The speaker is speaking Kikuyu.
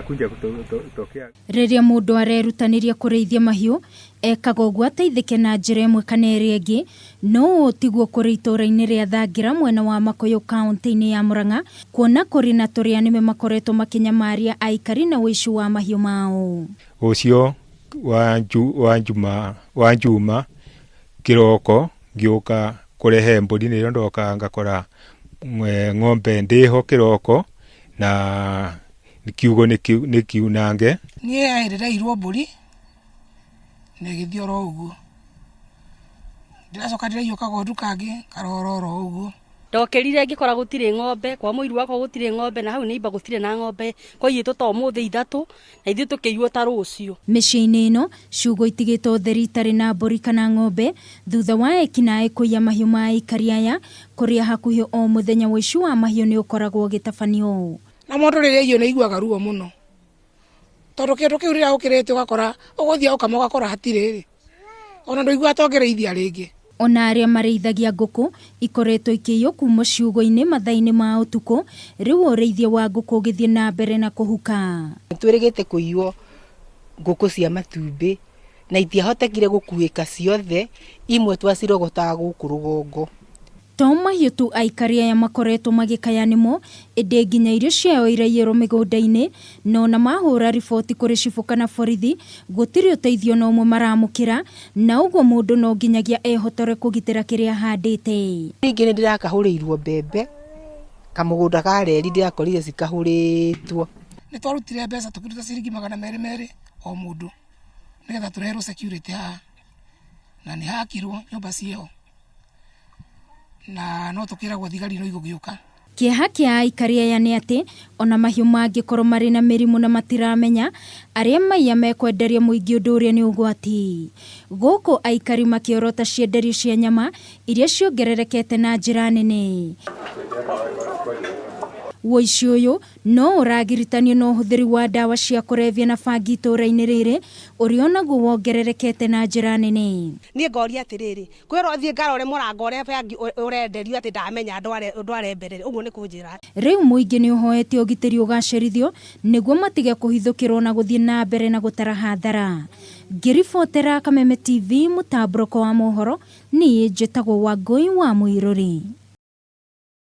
Kuja kutokea. Rĩrĩa mũndũ arerutanĩria kũrĩithia mahiũ, ekaga ũguo ateithĩke na njĩra ĩmwe kana ĩrĩa ĩngĩ, no ũũ tiguo kũrĩ itũũra-inĩ rĩa Thangira mwena wa Makũyũ kaũntĩ-inĩ ya Murang'a, kuona kũrĩ na tũrĩa nĩme makoretwo makĩnyamaria aikari na ũici wa mahiũ mao. Ũcio wa wa njuma wa njuma kĩroko ngĩũka kũrehe mbũri nĩrĩo ndokaga ngakora ng'ombe ndĩho kĩroko na kiugo nĩ kiunange. Niĩ ĩrĩreirwo mbũri na ĩgĩthiĩ oro ũguo. Ndĩracoka ndĩraiywo kagondu kangĩ karora oro ũguo. Ndokĩrire ngĩkora gũtirĩ ng'ombe, kwa mũiru wakwa gũtirĩ ng'ombe na hau neighbour gũtirĩ na ng'ombe, kwaiyĩtwo ta ũmũthĩ ithatũ na ithuĩ tũkĩiywo ta rũciũ. Mĩciĩ-inĩ ĩno, ciugũ itigĩtwo theri itarĩ na mbũri kana ng'ombe thutha wa ekinaĩ kũiya mahiũ ma aikari aya, kũrĩa hakuhĩ o mũthenya ũici wa mahiũ nĩ ũkoragwo ũgĩtabanio. Na mũndũ rĩrĩa aiywo nĩ aiguaga ruo mũno, tondũ kĩndũ kĩu rĩrĩa ũkĩrĩte ũgakora ũgũthiĩ ũkama ũgakora hatirĩ rĩ, ona ndũiguaga ta ũngĩrĩithia rĩngĩ. Ona arĩa marĩithagia ngũkũ ikoretwo ikĩiywo kuma ciugũ-inĩ mathaa-inĩ ma ũtukũ, rĩu ũrĩithia wa ngũkũ ũgĩthiĩ na mbere na kũhuka. Nĩtwĩrĩgĩte kũiywo ngũkũ cia matumbĩ na itiahotekire gũkuĩka ciothe, imwe twacirogotaga gũkũ rũgongo. To mahiũ tu aikari aya makoretwo magĩkaya nĩmo, ĩndĩ nginya irio ciao iraiyĩrwo mĩgũnda-inĩ, na ona mahũra riboti kũrĩ cibũ kana borithi, gũtirĩ ũteithio ona ũmwe maramũkĩra, na ũguo mũndũ no nginyagia ehotore kũgitĩra kĩrĩa ahandĩte. Ningĩ nĩ ndĩrakahũrĩirwo mbembe, kamũgũnda ka reri ndĩrakorire cikahũrĩtwo. Nĩ twarutire mbeca tũkĩruta ciringi 200 merĩ o mũndũ nĩgetha tũreherwo security haha, na nĩ hakirwo nyũmba ciĩho. Na no tũkĩragwo thigari no igũgĩũka. Kĩeha kĩa aikari aya nĩ atĩ ona mahiũ mangĩkorwo marĩ na mĩrimũ na matiramenya, arĩa maiya mekwenderia mũingĩ ũndũ ũrĩa nĩ ũgwati. Gũkũ aikari makĩorota cienderio cia nyama iria ciongererekete na njĩra nene. Ũici ũyũ no ũragiritanio na ũhũthĩri wa ndawa cia kũrebia na bangi itũũra-inĩ rĩrĩ, ũrĩa onaguo wongererekete na njĩra nene. Niĩ ngoria atĩrĩrĩ, kwĩrwo thiĩ ngarore mũrango ũrĩa bangi ũrenderio atĩ ndamenya ndware mbere ũguo nĩ kũnjĩra. Rĩu mũingĩ nĩ ũhoete ũgitĩri ũgacĩrithio nĩguo matige kũhithũkĩrwo na gũthiĩ na mbere na gũtara hathara. Ngĩribotera Kameme TV mũtambũrũko wa mohoro, niĩ njĩtagwo Wangũi wa Mũirũri.